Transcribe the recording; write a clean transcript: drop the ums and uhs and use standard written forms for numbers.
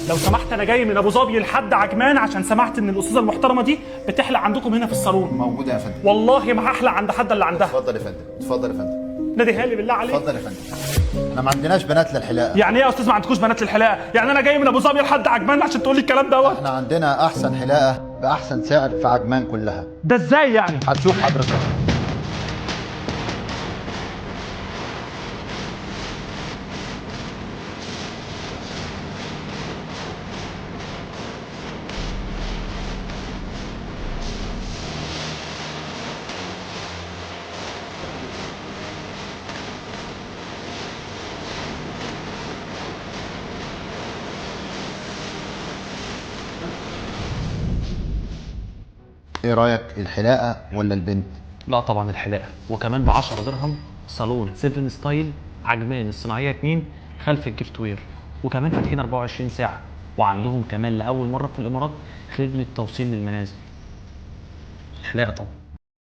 لو سمحت انا جاي من ابو ظبي لحد عجمان عشان سمعت ان الاستاذة المحترمة دي بتحلق عندكم هنا في الصالون. موجودة يا فندم. والله ما هحلق عند حد اللي عندها. اتفضل يا فندم، اتفضل يا فندم. ناديها لي بالله عليك. اتفضل يا فندم، احنا ما عندناش بنات للحلاقه. يعني ايه يا استاذ ما عندكوش بنات للحلاقه؟ يعني انا جاي من ابو ظبي لحد عجمان عشان تقول لي الكلام دوت؟ احنا عندنا احسن حلاقه باحسن سعر في عجمان كلها. ده ازاي يعني؟ هتشوف حضرتك. ايه رايك، الحلاقة ولا البنت؟ لا طبعا الحلاقة، وكمان ب 10 درهم. صالون 7 Style عجمان الصناعية 2 خلف ال Gift Wear، وكمان فاتحين 24 ساعة، وعندهم كمان لاول مرة في الامارات خدمة توصيل للمنازل. الحلاقة طبعا.